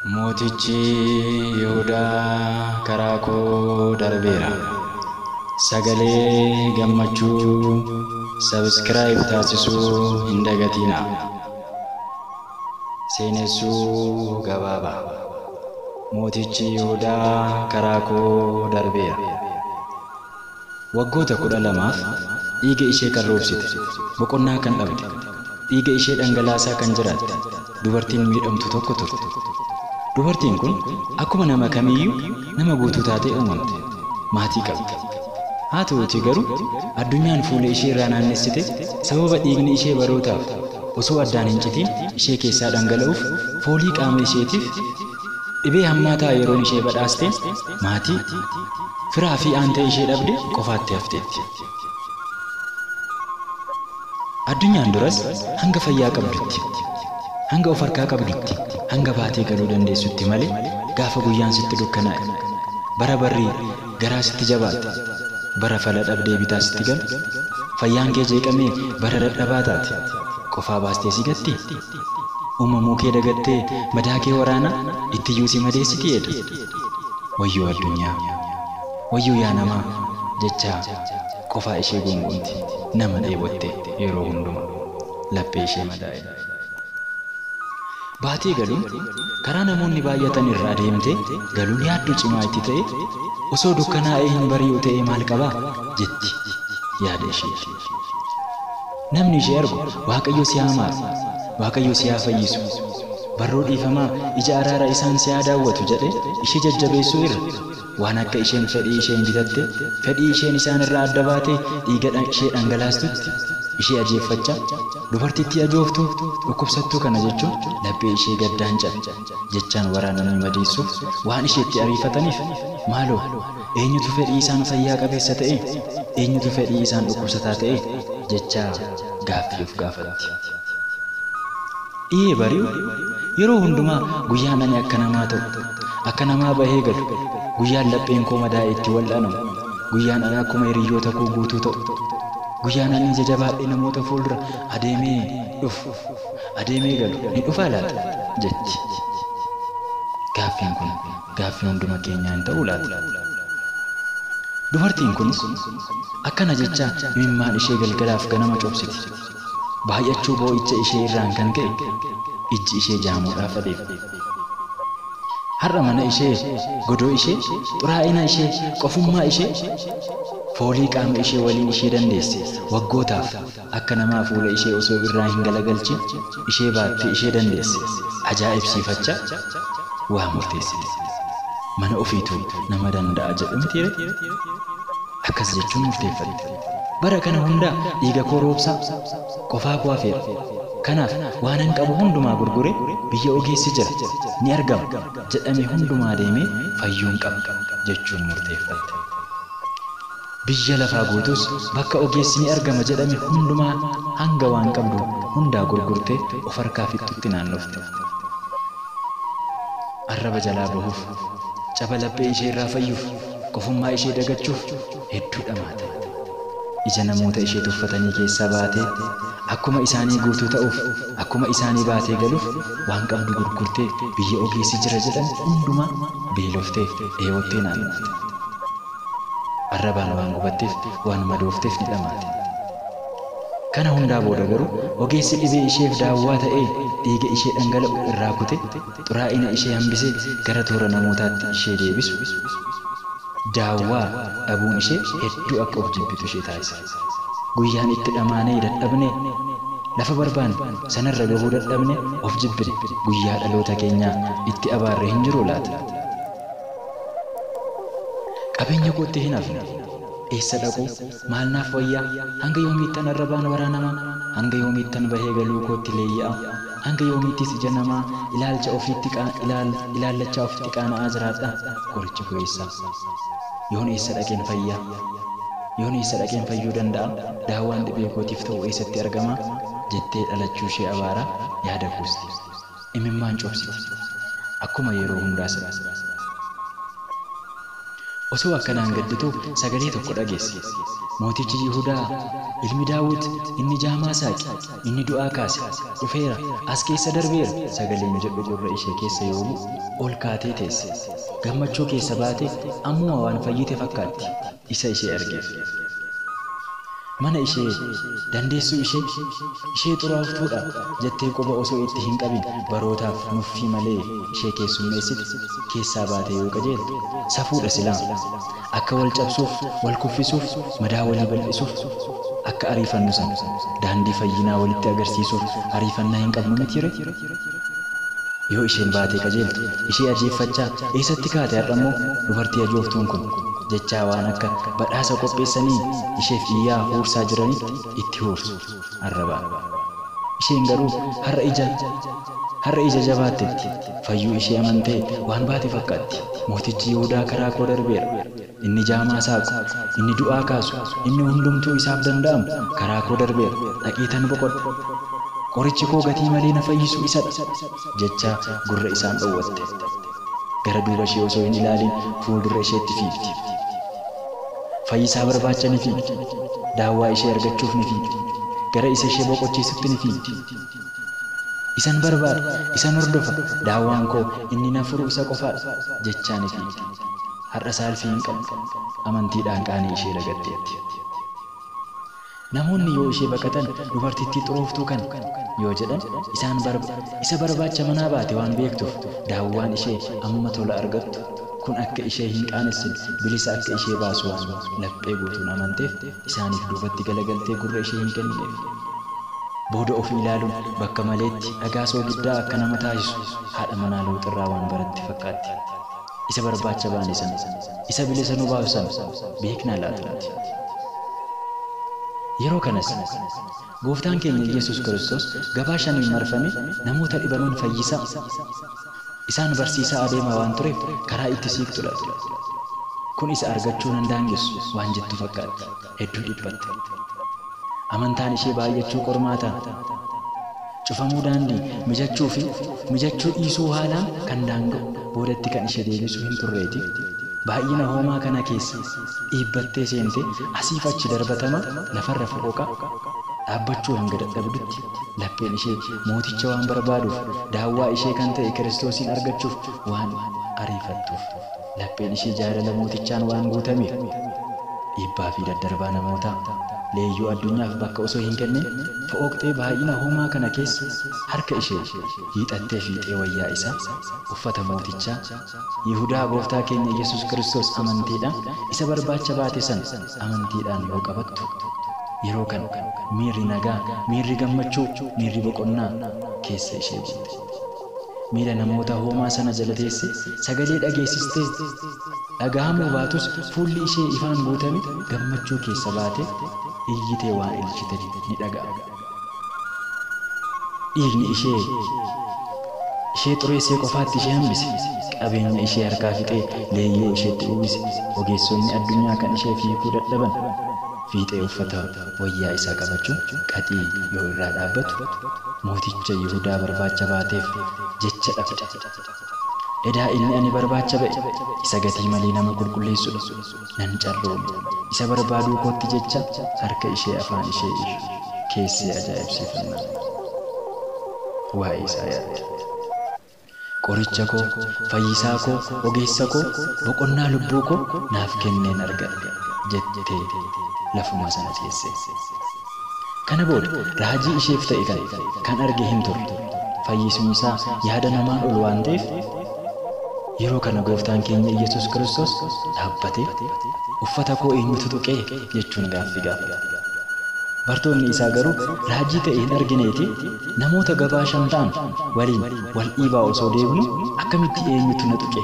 Mootichi Yihudaa karaa koo darbeera. Sagalee gammachuu subscribe taasisuu hin dagatinaa. Seenessuu gabaabaa. Mootichi Yihudaa karaa koo darbeera. Waggoota 12f dhiiga ishee kan roobsite, boqonnaa kan dhabde, dhiiga ishee dhangalaasaa kan jiraatte dubartiin miidhamtu tokko turte. Dubartiin kun akkuma nama kamiiyyuu nama guutuu taatee uumamte. Maatii qabdi. Haa ta'uutii garuu addunyaan fuula ishee irraa naannessite sababa dhiigni ishee barootaaf osoo addaan hin citiin ishee keessaa dhangala'uuf foolii qaama isheetiif dhibee hammaataa yeroon ishee badhaasteen maatii, firaa fi aantee ishee dhabde qofaatti hafteetti. Addunyaan duras hanga fayyaa qabdutti, hanga of harkaa qabdutti, hanga baatee galuu dandeessutti malee gaafa guyyaan sitti dukkanaa'e, bara barri garaa sitti jabaate, bara fala dhabdee bitaa sitti galu, fayyaan kee jeeqamee bara dadhabaa taate, qofaa baastee si gatti? Uumamuu kee dagattee madaa kee waraanaa ittiyyuu si madeessiti eda. Wayyoo addunyaa, wayyoo yaa namaa jechaa qofaa ishee guungumti nama dheebotte yeroo hundumaa laphee ishee madaa'e. Baatee galuun karaa namoonni baay'atan irra adeemtee galuun yaaddoo cimaa itti ta'e osoo dukkanaa'ee hin bari'u ta'ee maal qabaa jetti yaada isheeti. Namni ishee argu Waaqayyo si haa maaru, Waaqayyo si haa fayyisu, barruu dhiifamaa ija araara isaan si haa daawwatu jedhee ishee jajjabeessuu irra waan akka isheen fedhii isheen bitatte, fedhii isheen isaan irraa adda baatee dhiiga ishee dhangalaastutti ishee ajeeffachaa dubartittii ajooftuu dhukkubsattuu kana jechuun laphee ishee gaddaan cabe jechaan waraananii madeessuuf waan isheetti ariifataniif maaloo eenyutu fedhii isaan fayyaa qabeessa ta'e, eenyutu fedhii isaan dhukkubsataa ta'e jechaa gaaffii of gaafatti. Dhiyee bari'u yeroo hundumaa guyyaan ani akka namaa ta'u, akka namaa bahee galu, guyyaan lapheen koo madaa'e itti wal'aanamu, guyyaan ani akkuma hiriyoota koo guutuu ta'u, guyyaan ani ija jabaadhee namoota fuuldura adeemee dhufu, adeemee galu ni dhufaa laata jetti. Gaaffiin kun gaaffii hunduma keenyaa hin ta'uu laata? Dubartiin kunis akkana jechaa imimmaan ishee galgalaaf ganama cobsiti. Baay'achuu boo'icha ishee irraan kan ka'e ijji ishee jaamuudhaaf adeemte. Har'a mana ishee, godoo ishee, xuraa'ina ishee, qofummaa ishee, foolii qaama ishee waliin ishee dandeesse waggootaaf akka namaa fuula ishee osoo irraa hin galagalchin ishee baattee ishee dandeesse ajaa'ibsiifachaa waa murteessite. Mana ofiitu nama danda'a jedhu mitiire? Akkas jechuun murteeffatte. Bara kana hundaa dhiiga koo roobsaa qofaa koo hafeera. Kanaaf waanan qabu hundumaa gurguree biyya ogeessi jira ni argama jedhame hundumaa deemee fayyuun qaba jechuun murteeffatte. Biyya lafaa guutuus bakka ogeessi ni argama jedhame hundumaa hanga waan qabdu hundaa gurgurtee of harkaa fixxutti naannofte. Arraba jalaa bahuuf, caba laphee ishee irraa fayyuuf, qofummaa ishee dagachuuf hedduu dhamaate. Ija namoota ishee tuffatanii keessaa baatee akkuma isaanii guutuu ta'uuf, akkuma isaanii baatee galuuf waan qabdu gurgurtee biyya ogeessi jira jedhame hundumaa beeloftee dheebottee naannofte. Arrabaan waan gubatteef, waan madoofteef ni dhamaate. Kana hundaa booda garuu ogeessi dhibee isheef daawwaa ta'ee dhiiga ishee dhangala'u irraa kutee xuraa'ina ishee hambisee gara toora namootaatti ishee deebisu daawwaa dhabuun ishee hedduu akka of jibbitu ishee taasise. Guyyaan itti dhamaanee dadhabnee lafa barbaanne sanarra gahuu dadhabne of jibbine guyyaa dhaloota keenyaa itti abaarre hin jiru laata? Qabeenya kootti hin hafne. Eessa dhaquu? Maal naaf wayyaa? Hanga yoomiittan arrabaan waraanamaa? Hanga yoomiittan bahee galuu kootti leeyya'a? Hanga yoomiittis ija namaa ilaalcha ofiitti ilaallachaa ofitti qaana'aa jiraadha? Qorichi koo eessa? Yoon eessa dhaqeen fayyaa? Yoon eessa dhaqeen fayyuu danda'a? Daawwaan dhibee kootiif ta'u eessatti argama? Jettee dhalachuu ishee abaaraa yaada kuusti. Imimmaan cobsiti. Akkuma yeroo hundaa sana. Osoo akkanaan gaddituu sagalee tokko dhageesse. Mootichi Yihudaa ilmi Daawit inni jaamaa saaqe, inni du'aa kaase dhufeera, as keessa darbeera sagaleen jedhu gurra ishee keessa yoo bu'u ol kaatee teesse. Gammachuu keessa baate ammuma waan fayyite fakkaatti isa ishee argeef. Mana ishee dandeessuu ishee ishee xuraaftuudha jettee quba osoo itti hin qabin barootaaf nuffii malee ishee keessummeessite keessaa baatee yoo qajeeltu safuudha silaa. Akka wal cabsuuf, wal kuffisuuf, madaa walii bal'isuuf akka ariifannu sana daandii fayyinaa walitti agarsiisuuf ariifannaa hin qabnu miti ree? Yoo isheen baatee qajeeltu ishee ajeeffachaa eessatti kaate har'a immoo dubartii ajooftuun kun jechaa waan akka badhaasa qopheessanii isheef iyyaa huursaa jiranitti itti huursu arrabaan. Isheen garuu har'a ija jabaatteetti fayyuu ishee amantee waan baate fakkaatti. Mootichi Yihudaa karaa koo darbeera. Inni jaamaa saaqu, inni du'aa kaasu, inni hundumtuu isaaf danda'amu karaa koo darbeera. Dhaqeetan boqodha. Qorichi koo gatii malee na fayyisu isadha jechaa gurra isaan dhowwatte. Gara duuba ishee osoo hin ilaalin fuuldura isheetti fiigdi. Fayyisaa barbaacha ni fiigdi. Daawwaa ishee argachuuf ni fiigdi. Gara isa ishee boqochiisutti ni fiigdi. Isan barbaada, isan hordofa, daawwaan koo inni na furu isa qofaadha jechaa ni fiigdi. Har'a saalfii hin qabdu. Amantiidhaan qaanii ishee lagatteetti. Namoonni yoo ishee baqatan dubartittii xurooftuu kana yoo jedhan isaan isa barbaacha manaa baate waan beektuuf daawwaan ishee amma tola argattu kun akka ishee hin qaanessine bilisa akka ishee baasu waan laphee guutuun amanteef isaaniif duubatti galagaltee gurra ishee hin kennineef. Booda ofii ilaaluun bakka maleetti dhagaa soogiddaa akka nama taasisu haadha manaa Looxirraa waan baratte fakkaatti. Isa barbaacha baane sana, isa bilisa nu baasu sana beeknaa laata nuti? Yeroo kanas gooftaan keenya Yesuus Kiristoos gabaa shaniin marfame namoota dhibaman fayyisaa isaan barsiisaa adeemaa waan tureef karaa itti siiqxu dhabde. Kun isa argachuu nan daangessu waan jettu fakkaatti. Hedduu dhiphatte. Amantaan ishee baay'achuu qormaataan cufamuu daandii mijachuu fi mijachuu dhiisuu haalaan kan daanga'u boodatti kan ishee deebisuu hin turreeti. Baay'ina hoomaa kana keessa dhiibbattee seentee asiif achi darbatama lafarra foqoqa dhaabbachuu hanga dadhabdutti lapheen ishee mooticha waan barbaaduuf daawwaa ishee kan ta'e Kiristoosiin argachuuf waan ariifattuuf lapheen ishee jaalala mootichaan waan guutameef dhiibbaa fi daddarbaa namootaa leeyyoo addunyaaf bakka osoo hin kennin fo'oqxee baay'ina hoomaa kana keessa harka ishee hiixattee fiixee wayyaa isaa uffata mootichaa Yihudaa gooftaa keenya Yesuus Kiristoos amantiidhaan isa barbaacha baate sana amantiidhaan yoo qabattu yeroo kana miirri nagaa, miirri gammachuu, miirri boqonnaa keessa ishee guute. Miila namoota hoomaa sana jala teesse sagalee dhageessistee dhagahamuu baatus fuulli ishee ifaan guutame gammachuu keessa baate iyyitee waan ilchite ni dhaga'ama. Dhiigni ishee xureessee qofaatti ishee hambise. Qabeenya ishee harkaa fixee leeyyoo isheetti uwwise. Ogeessonni addunyaa kan ishee fiiguu dadhaban fiixee uffata wayyaa isaa qabachuun qaxii yoo irraa dhaabbatu mooticha Yihudaa barbaacha baateef jecha dhabde. Edaa inni ani barbaacha ba'e isa gatii malee nama qulqulleessudha. Nan carroome isa barbaaduu kootti jecha harka ishee afaan ishee keessee ajaa'ibsiifannaa waa'ee isaa yaadde. Qoricha koo, fayyisaa koo, ogeessa koo, boqonnaa lubbuu koo naaf kenneen argadhe jettee lafuma sana teesse. Kana booda raajii isheef ta'e kan arge hin turre. Fayyisuun isaa yaada namaan ol waan ta'eef yeroo kana gooftaan keenya Yesuus Kiristoos dhaabbatee uffata koo eenyutu tuqee jechuun gaaffii gaafate. Bartoonni isaa garuu raajii ta'e hin argineeti namoota gabaa shan ta'an waliin wal dhiibaa osoo deemnu akkamitti eenyutu na tuqe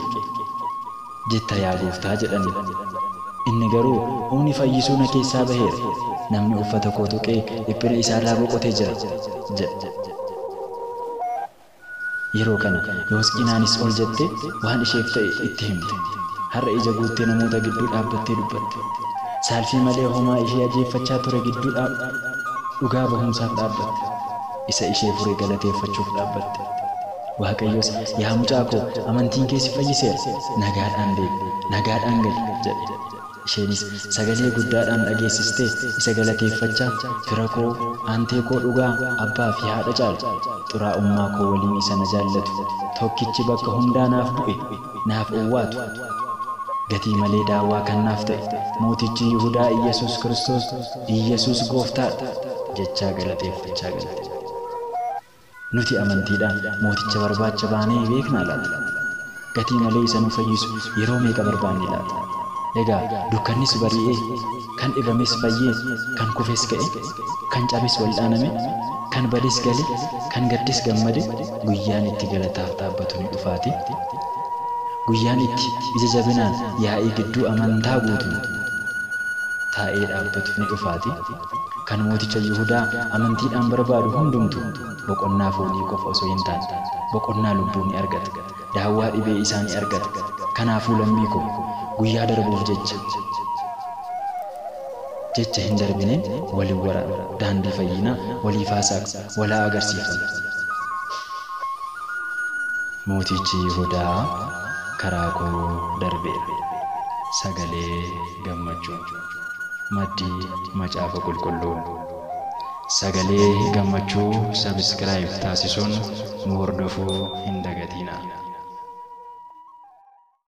jetta yaa gooftaa jedhani. Inni garuu humni fayyisuu na keessaa baheera. Namni uffata koo tuqee dhiphina isaarraa boqotee jira jedhe. Yeroo kana Yoosqinaanis ol jettee waan isheef ta'e itti himte. Har'a ija guuttee namoota gidduu dhaabbattee dubbatte. Saalfii malee homaa ishee ajeeffachaa ture gidduu dhugaa bahumsaaf dhaabbatte. Isa ishee fure galateeffachuuf dhaabbatte. Waaqayyos yaa mucaa koo amantiin kee si fayyiseera. Nagaadhaan deemi, nagaadhaan gali jedhe. Isheenis sagalee guddaadhaan dhageessistee isa galateeffachaa, fira koo, aantee koo dhugaa, abbaa fi haadha caalu, xuraa'ummaa koo waliin isa na jaallatu, tokkichi bakka hundaa naaf bu'e, naaf owwaatu, gatii malee daawwaa kan naaf ta'e, mootichi Yihudaa Iyyasuus Kiristoos, Iyyasuus gooftaadha jechaa galateeffachaa galte. Nuti amantiidhaan mooticha barbaacha baanee beeknaa laata? Gatii malee isa nu fayyisu yeroo meeqa barbaanne laata? Egaa dukkannis bari'ee, kan dhibames fayyee, kan kufes ka'e, kan cabes wal'aaname, kan bades gale, kan gaddes gammade, guyyaan itti galataaf dhaabbatu ni dhufaati. Guyyaan itti ija jabinaan yaa'ii gidduu amantaa guutuun taa'ee dhaabbatu ni dhufaati. Kan mooticha Yihudaa amantiidhaan barbaadu hundumtu boqonnaa foonii qofa osoo hin taane boqonnaa lubbuu ni argata. Daawwaa dhibee isaa ni argata. Kanaafuu lammii koo, guyyaa darbuuf jecha hin darbineen waliin waraana. Daandii fayyinaa waliif haasaqa, walaa agarsiifama. Mootichi Yihudaa karaa koo darbeera. Sagalee gammachuu. Maddii Macaafa Qulqulluu. Sagalee gammachuu sabiskiraayib taasisuun nu hordofuu hin dagatinaa.